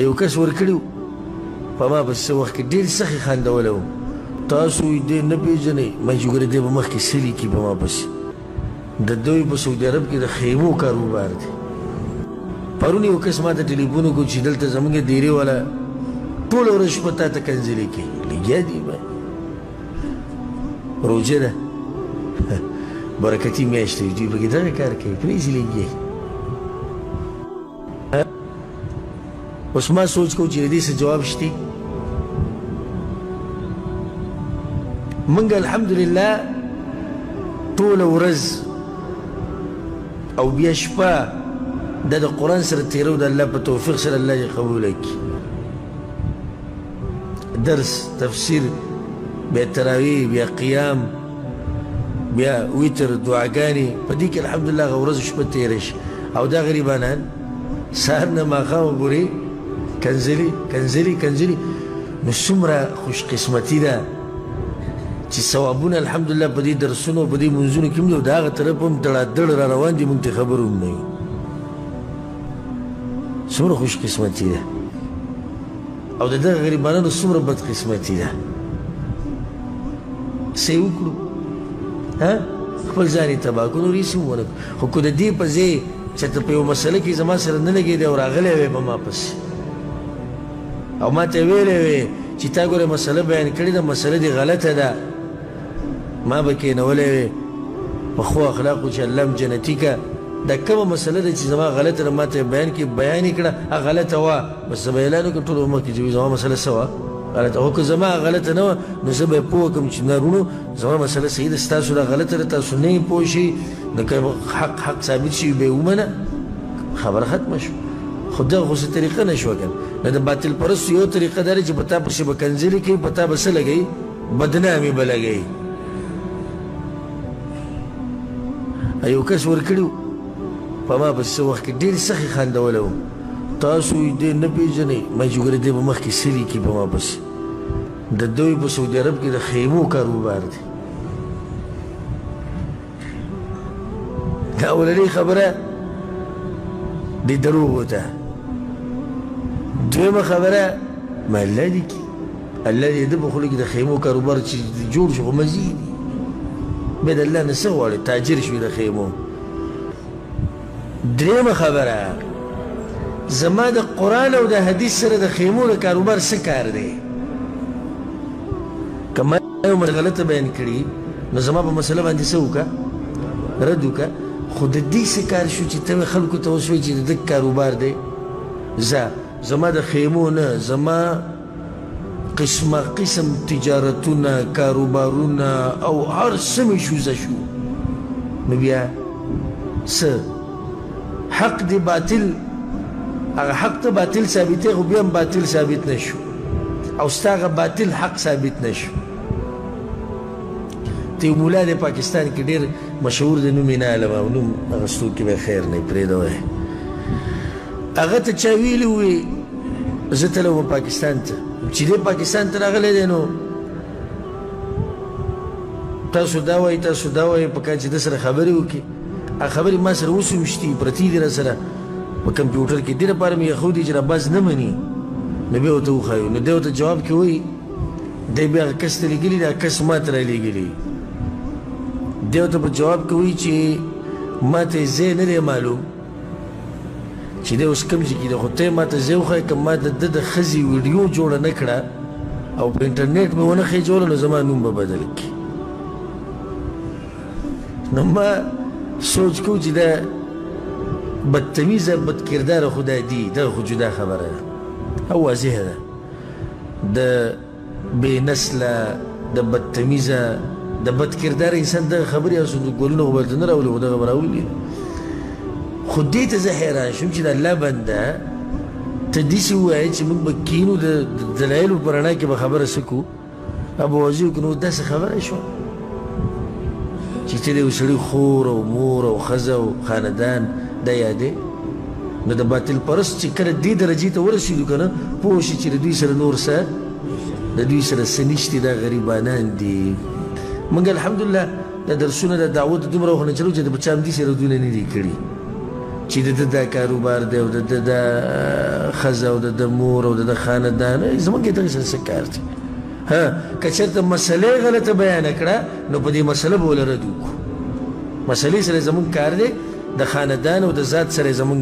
یو کس ورکړي په ما پسې څه وخت کې ډېر سخې خندولی وم، تاسو یې دی نه پېژنئ. ما چې ګوره دی به مخکې څه لیکي په ما پسې. د دوی په سعودي عرب کې د خیمو کاروبار دی. پرون یو کس ما ته ټلیفون وکړو چې دلته زموږ دیرې والا ټوله ورځ شپه تا ته کنځلې کوي، لګیا دي. به روژه ده، برکتي میاشت وي، دوی پکې دغه کار کوي، پرېږدي لګیا. اوس ما سوچ کوو چې د دې څه جواب شته. موږ الحمدلله ټوله ورځ او بیا شپه دا د قرآن سره تېرو، د الله په توفیق سره الله یې قبوله کړي. درس، تفسیر، بیا تراویح، بیا قیام، بیا وتر، دعاګانې، په دې کې الحمدلله هغه ورځ شپه تېره شي. او دا غریبانان سهار نه ماښامه پورې کنځلې کنځلې کنځلې. نو څومره خوشقسمتي ده چې ثوابونه الحمدلله په دې درسونو په دې منځونو کې هم دي، او د هغه طرف هم دړادړ را روان دي، موږ ته خبر هم نه یو. څومره خوشقسمتي ده، او د دغه غریبانانو څومره بدقسمتي ده. څه یې وکړو؟ ها، خپل ځان یې تباه کړو، نور هېڅ هم ونه کړو. خو که د دې په ځای چې ته په یوه مسله کې زما سره نه لګېدی او راغلی وی په ما پسې او ما ته ویلی وی چې تا ګوره مسله بیان کړې ده، مسله دې غلطه ده، ما به کښېنولی وی په ښو اخلاقو چې الله هم جنتي که. دا کومه مسله ده چې زما غلطه ده، ما ته یې بیان کړي، بیان یې کړه، هغه غلطه وه، بس زه به اعلان وکړم ټول عمر کې چې زما مسله څه وه، غلطه. خو که زما غلطه نه وه نو زه به یې پوه کړم چې نه وروڼو زما مسله صحیح ده، ستاسو دا غلطه ده، تاسو نه یې پوه شئ. نو که حق حق ثابت شي بیا یې ومنه، خبره ختمه شوه. خو دغه خو څه طریقه نه شوه که نه. د باطل پرستو یو طریقه دا ده چې په تا پسې به کنځلې کوي، په تا به څه لګوي، بدنامي به لګوي. یو کس ورکړي په ما پسې څه وخت کې ډېر سخې خندولی وم، تاسو یې دی نه پېژنئ. ما چې ګوره دی به مخکې څه لیکي په ما پسې. د دوی په سعودي عرب کې د خیمو کاروبار دی. دا اولنۍ خبره دې دروغو ته. دویمه خبره ما الله دې کړي، الله دې ده په خوله کې د خیمو کاروبار چې جوړ شو خو مزې دي، بیا د الله نه څه غواړي، تاجر شوي د خیمو. درېیمه خبره زما د قرآن او د حدیث سره د خیمو د کاروبار څه کار دی؟ که ما یو مسله غلطه بیان کړي نو زما په مسله باندې څه وکړه، رد وکړه. خو د دې څه کار شو چې ته خلکو ته اوس وایې چې د ده کاروبار دی؟ ځه زما د خیمو نه، زما قسمه قسم تجارتونه، کاروبارونه او هر څه مې شوزه شو. نو بیا څه حق دی باطل، هغه حق ته باطل ثابتې، خو بیا هم باطل ثابت نه شو، او ستا هغه باطل حق ثابت نه شو. ته یو ملا دی پاکستان کې ډېر مشهور دی، نوم یې نه علم او نوم اخیستو کې به خیر نه پرېږده وایي. هغه ته چا ویلي وي زه تللی وم پاکستان ته، چې دی پاکستان ته راغلی دی نو تاسو دا وایي تاسو دا وایي، په کار چې ده سره خبرې وکړي. هغه خبرې ما سره اوس هم شتي، پرتې دي را سره په کمپیوټر کې. دې لپاره مې یې دي چې را باز نه مني، نو بیا ورته وښایو. نو دی ورته جواب کې وایي، دی بیا هغه کس ته لیکلي، دا کس ما ته رالیږلي. دی ورته په جواب کې وایي چې ما ته یې ځای نه دی معلوم چې دی اوس کوم ځای کې دی، خو ته یې ما ته ځای وښایه، که ما د ده د ښځې ویډیو جوړه نه کړه او په انټرنیټ مې ونه خېجوله نو زما نوم به بدل کړي. نو ما سوچ کوو چې دا بدتمیزه بدکرداره خو دا دي، دغه خو جدا خبره ده او واضحه ده. د بې نسله، د بدتمیزه، د بدکرداره انسان دغه خبرې او ګلونه خو به نه راولي، خو دغه به راولي. خو دې ته زه حیران شوم چې د الله بنده ته داسې ووایې چې موږ به کښېنو د دلایلو په رڼا کې به خبره څه کړو، به واضح وکړو. نو داسې خبره شوه چې ته د یو سړي خور او مور او ښځه او خاندان دا یادې. نو د باطل پرست چې کله دې درجې ته ورسېدو که نه، پوه شي چې د دوی سره نور څه، د دوی سره څه نشتي، دا غریبانان دي. موږ الحمدلله د درسونه د دعوت دومره وخت نه چلو چې د چا هم داسې ردونه نه دي کړي. چې د ده دا کاروبار دی او د ده دا ښځه او د ده مور او د ده خاندان، زموږ یې دغې سره څه کار دی؟ ها، که چېرته مسله یې غلطه بیانه کړه نو په دې مسله به ورله رد وکړو. مسلې سره زموږ کار دی، د خاندان او د ذات سره زموږ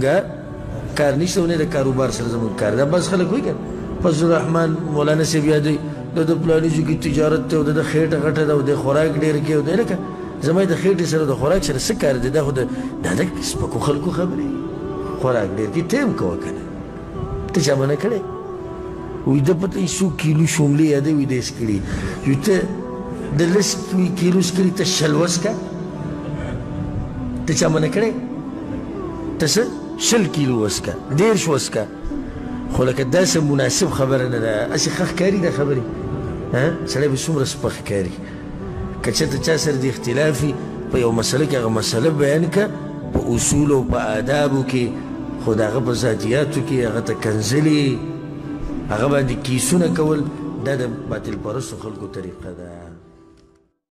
کار نشته او نه د کاروبار سره زموږ کار دی. بعض خلک وایي که نه فضل الرحمن مولانا صاحب یادوي، د ده پلاني ځای کې تجارت دی او د ده خېټه غټه ده او د خوراک ډېر کوي او دی، لکه زما د خېټې سره د خوراک سره څه کار دی؟ دا خو دا د سپکو خلکو خبرې، خوراک ډېر کوي، ته هم کوه که نه، ته چا منع کړی؟ وایي ده پته یې څو کیلو شوملې یادوي دی څکلي، وایي ته د 10 کیلو څکلي ته 20 وڅکه، ته چا منع کړی؟ ته څه 20 کیلو وڅکه، 30 وڅکه، خو لکه داسې مناسب خبره نه ده، هسې ښه ښکاري دا خبرې، سړی به څومره سپک ښکاري. که چېرته چا سره د اختلاف وي په یو مسله کې، هغه مسله بیان کړه په اصولو او په آدابو کې، خو د هغه په ذاتیاتو کې هغه ته کنځلې، هغه باندې کیسونه کول، دا د باطل پرستو خلکو طریقه ده.